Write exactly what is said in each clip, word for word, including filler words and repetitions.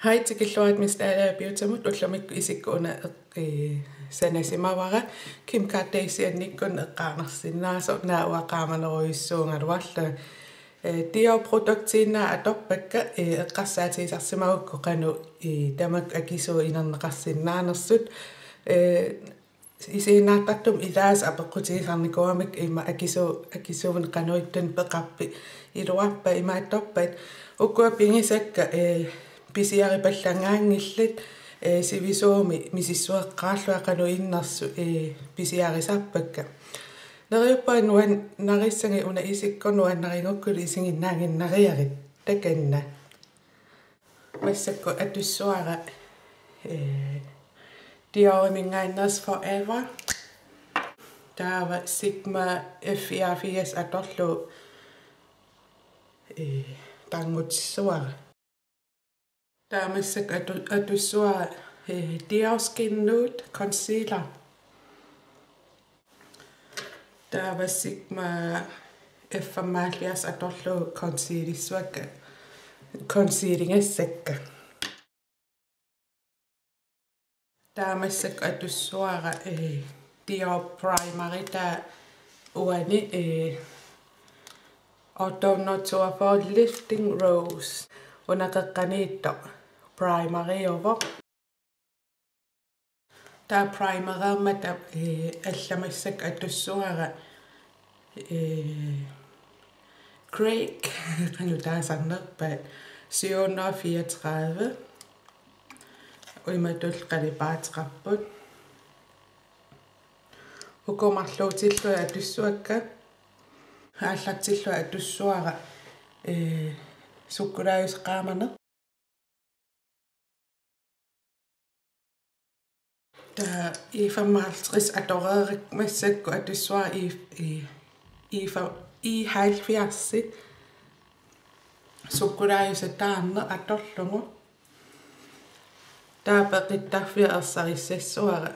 Hej, tikilluarit Miss Dalager Beautymut. Ullumikkut isikkoq una eq-, ee, sanasimavara. Kim Kardashianikkut eqqaanarsinnaasoq, naak uanga qaamanerujussuugaluarlunga. Ee, Dior produktiinnaat atorpakka, ee, eqqarsaatigisarsimagukku qanoq, ee, tamakku akisuut inerneqarsinnaanersut. Ee, isiginnaartartumi ilaasa apeqqutigisarnikuugamikku ima akisuu-, akisuunik qanoq ittunik peqarpit, iluarpat, ima atorpat. Ukua pigisakka, ee, pisiaripallanngaanngillat, ee, sivisuumik misissueqqaarlunga qanoq innersut, ee, pisiarisarpakka. Neriuppunga nuannarissagit una isikkoq, nuannarigukkulu isiginnaaginnariarit. Takanna. Massakkut atussavara, ee, Dioriminngaanneersoq Forever. Taava Sigma F fireogfirs atorlugu, ee, tarnutissavara. Taava massakkut atu-, atussavara, ee, Dior Skin Nude Concealer. Taava Sigma F femoghalvfjerds atorlugu concealissavakka, concealigassakka. Taava massakkut atussavara, ee, Dior primeri, taava uani, ee, otte hundrede toogfyrre Lifting Rose, una qeqqaniittoq primeriuvoq. Taava primereermata, ee, allamik massakkut atussavara, ee, Craig, qanoq taasarnerpaat, syv hundrede fireogtredive. Imatut qalipaateqarput. Uku marluutillugit atussavakka. Aallartillugit atussavara, ee, sukkulaajusaq qaamaneq. Taava E femoghalvtreds atoreerakku massakkut atussavara E, E, E fe-, E halvfjerds sukkulaajusaq taarneq atorlugu. Taava peqittarfia ersarissassavara.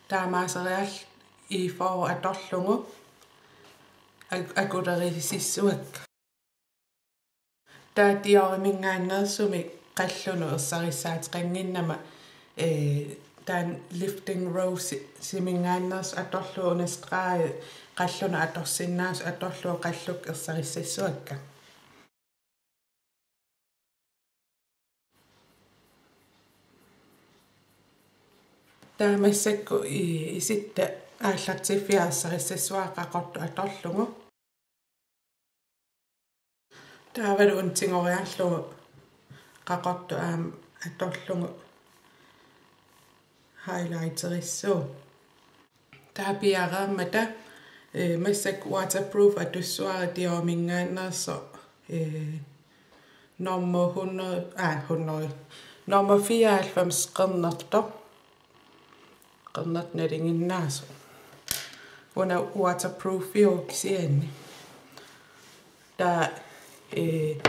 Taamaaseriarlugu E fyrre atorlugu ak-, akulerisissavakka. Taava Dioriminngaanneersumik qallunut ersarissaateqannginnama, ee, taanna Lifting Roseminngaanneersoq atorlugu una streg qallunut atorsinnaasoq atorlugu qallukkut ersarissassavakka. Taava massakkut i-, isitta aallartiffia ersarissassavara qaqortoq atorlugu. Taavalu una tigoriarlugu qaqortoq aamma atorlugu highlighterissavara. Taava piareermata, ee, massakkut waterproof atussavara Dioriminngaanneersoq, ee, nummer hundrede, aa, hundrede, nummer fireoghalvfems qernertoq. Qernertoq nalinginnaasoq. Una waterproofiuvoq kisianni. Taava, ee,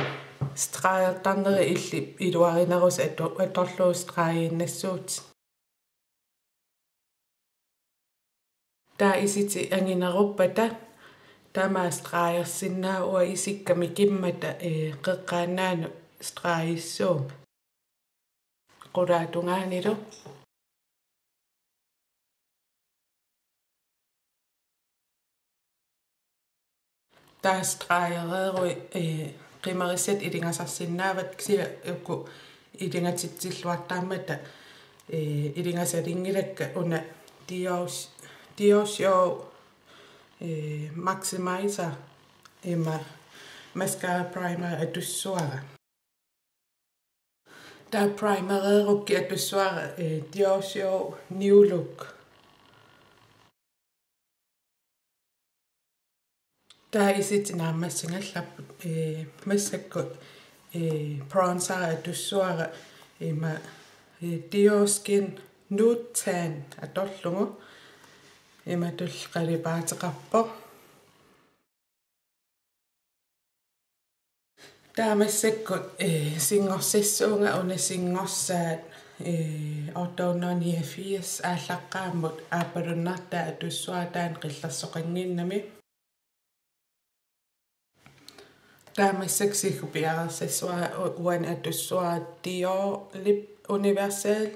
stregertarneri illit iluarinerusut ato-, atorlugu stregiinnassuutit. Taava isitit angineruppata tamaasa stregersinnaavara, isikka mikimmata, ee, qeqqaannaanut stregissavara. Qulaatungaanilu. Taava stregereeruit, ee, qimerissat ilingasarsinnaavat, kisianni uku ilingatitsilluartarmata, ee, ilingasalinngilakka. Una Dior, Dior Show, ee, Maximizer ima mascara primer atussavara. Taava primereerukkit atussavara, ee, Dior Show New Look. Taava isitit naammassigallarput, ee, massakkut, ee, bronzer atussavara ima, ee, Dior Skin Nude Tan atorlugu. Imatut qalipaateqarpoq. Taava massakkut, ee, singorsassaanga una singorsaat, ee, otte hundrede niogfirs aallaqqaammut aappalunnartaa atussavara taanna qillersoqannginnami. Taava massakkut siggut piareersassuara u-, uani atussavara Dior Lip Universal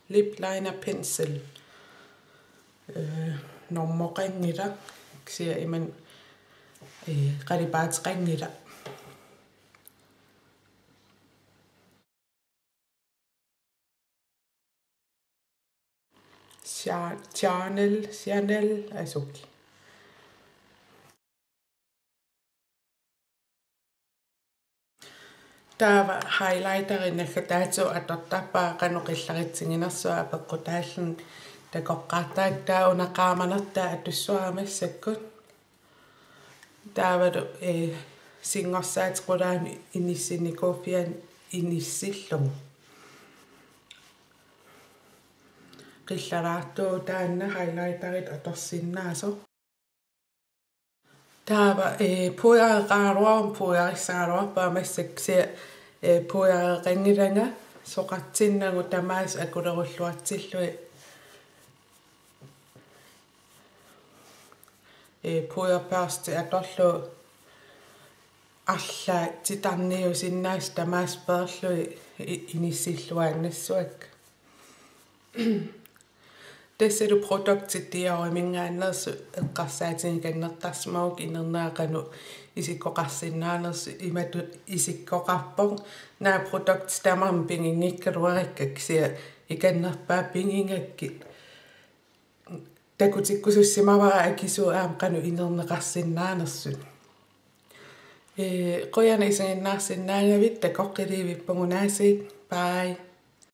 Lip Liner Pencil. Ee, normoqanngilaq, kisianni imannak, ee, qalipaateqanngilaq. Cha-, Chanel, Chanel, asuki. Taava highlighteri naggataatigut atortarpara qanoq qillaritsiginersunga apeqqutaalluni takoqqaartarakku, taava una qaamanertaa atussavara massakkut. Taavalu, ee, singorsaatit qulaani inissinikuuffiani inissillugu. Qillaraartuuvoq taanna highlighterit atorsinnaasoq. Taava, ee, puddereqaraluaruma pudderissagaluarpara massakkut, kisianni, ee, puddereqanngilanga soqartinnagu tamaasa akulerulluartillugit. Ee, pudderbørste atorlugu arlaat titarniusinnaasut tamaasa peerlugit i-, inissilluaannassavakka. Tassalu produktit Dioriminngaanneersut eqqarsaatigikannertarsimagukku inernera qanoq isikkoqarsinnaanersut. Imatut isikkoqarpoq: Naak produktit tamarmik piginngikkaluarikka, kisianni ikannerpaat pigigakkit. Takutikkusussimavara akisuut aamma qanoq inerneqarsinnaanersut. Ee, qujanaq isiginnaarsinnaagavit, takoqqiliivippugut aasiit. Bye.